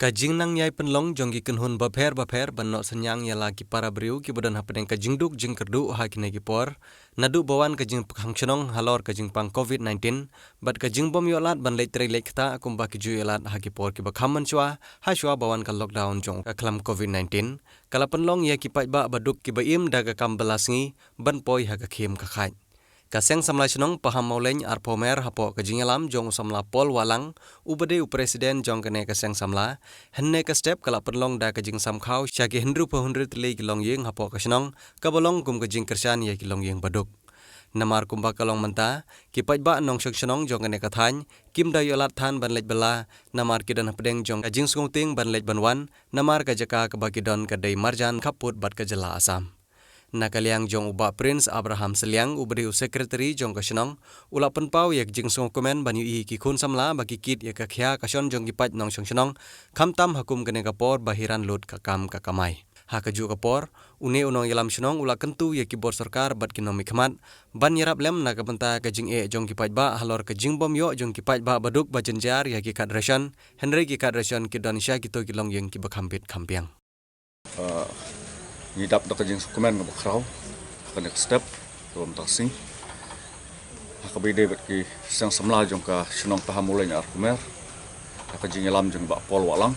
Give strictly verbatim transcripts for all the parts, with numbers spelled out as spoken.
Ka jingnang ïai pynlong jong ki kynhun bapher bapher ban noh synñiang ïa la ki para briew kiba don hapdeng ka jingduk jingkyrduh ha kine ki por, naduh ba wan ka jingpyrkhang shnong halor ka jingpang covid nineteen, bad ka jingbym ïoh lad ban leit trei leit ktah kumba ki ju ïoh lad ha ki por kiba kham mynshuwa, ha shuwa ba wan ka lockdown jong ka khlam covid nineteen, ka la pynlong ïa ki paidbah baduk kiba im da ka kam bylla sngi ban poi ha ka khim ka khaid. Ka Seng Samla Shnong Pahammawlein Arphew Mer, hapoh ka jingïalam jong u Samla Paul Wahlang, uba dei u president jong kane ka Seng Samla, hynne ka step ka la pynlong da ka jingsam khaw sha ki hynriewphew hynriew tylli ki longïing hapoh ka shnong, kaba long kum ka jingkyrshan ïa ki longïing baduk. Namar kumba ka long mynta, ki paidbah nongshong shnong jong kane ka thaiñ kim da ïoh lad than ban leit bylla, namar ki don hapdeng jong ka jingsngewtieng ban leit ban wan, namar ka jaka kaba ki don ka dei marjan khappud bad ka jylla Assam. Na ka liang jong u Bah Prince Abraham Sylliang, uba dei u secretary jong ka shnong, u la pynpaw ïa ka jingsngewkmen ban ïohi ki khun samla ba ki kit ïa ka khia ka shon jong ki paid nongshong shnong, khamtam ha kum kane ka por ba hiran lut ka kam ka kamai. Ha kajuh ka por, une u nongïalam shnong u la kyntu ïa ki bor sorkar bad ki nongmihkhmat ban ïarap lem na ka bynta ka jingeh jong ki paidbah halor ka jingbym ïoh jong ki paidbah baduk ba jynjar ïa ki kad ration, hynrei ki kad ration ki don sha kito ki longïing kiba kham bit kham biang. Ah, ngi dap da ka jingsngewkmen kaba khraw ha kane ka step, kaba mynta ka sngi, ha kaba ïadei bad ki seng samla jong ka shnong Pahammawlein Arphew Mer, ha ka jingïalam jong Bah Paul Wahlang,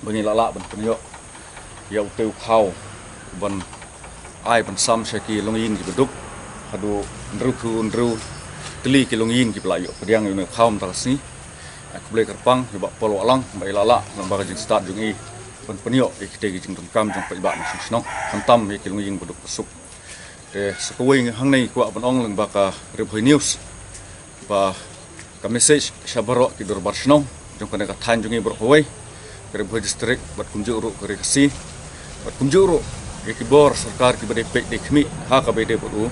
ba ngi la lah ban pynïoh ïa utei u khaw ban ai ban sam sha ki longïing kiba duk, haduh hynriewphew hynriew tylli ki longïing kiba la ïoh pdiang ïa une u khaw mynta ka sngi. Ai khublei kyrpang ïa Bah Paul Wahlang ba i la lah lyngba ka jingstad jong i ban pynïoh ïa kitei ki jingdonkam jong paidbah nongshong shnong, khamtam ïa ki longïing baduk basuk. Te sa kawei hangne ngi kwah ban ong lyngba ka Ri Bhoi News ba ka message sha baroh ki dorbar shnong jong kane ka thaiñ jong ngi baroh kawei, ka Ri Bhoi District bad kumjuh ruh ka Ri Khasi, bad kumjuh ruh ïa ki bor sorkar kiba dei peit dei khmih ha kaba ïadei bad u,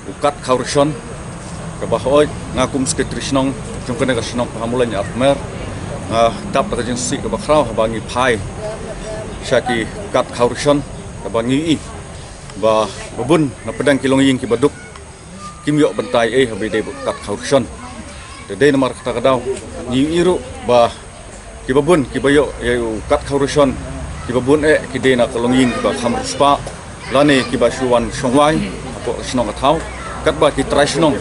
u kad khaw ration, kaba hooid nga kum secretary shnong jong kane ka shnong Pahammawlein Arphew Mer, nga dap da ka jingsngewsih kaba khraw haba ngi phai sha ki kad khaw ration, kaba ngi ïohi ba babun na pdeng ki longïing kiba duk kim ïoh bynta ei haba ïadei bad kad khaw ration. Te dei namar kata ka daw ngi ïohi ruh ba kiba bun kiba ïoh ïa u kad khaw ration, kiba bun eh ki dei na ka longïing kiba kham riewspah lane kiba shu wan shongwai hapoh ka shnong ka thaw, katba ki trai shnong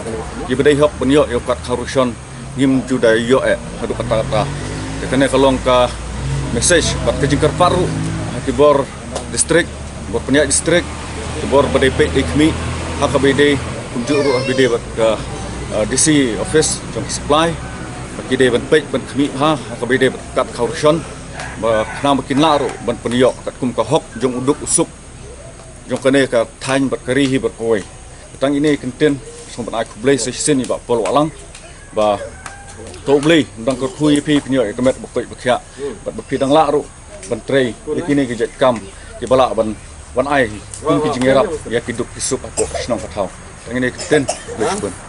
kiba dei hok ban ïoh ïa u kad khaw ration ngim ju da ïoh eh haduh katta katta. Te kane ka long ka message bad ka jingkyrpad ruh ha ki bor district, bor pynïaid district, ki bor ba dei peit dei khmih ha kaba ïadei kumjuh ruh ha kaba ïadei bad ka, ah, D C office jong ka supply, ba ki dei ban peit ban khmih ha ha kaba ïadei bad kad khaw ration, ba khnang ba kin lah ruh ban pynïoh katkum ka hok jong u duk u suk jong kane ka thaiñ bad ka ri hi baroh kawei. Tang ine i kyntien, sngewbha ban ai khublei sa shisien ïa Bah Paul Wahlang ba to U Blei un dang kyrkhu ïa phi, phin ïoh ïa ka met ba koit ba khiah bad ba phi dang lah ruh ban trei ïa kine ki jait kam kiba lah ban wan ai kum ki jingïarap ïa ki duk ki suk hapoh ka shnong ka thaw. Tang ine i kyntien, khublei shibun.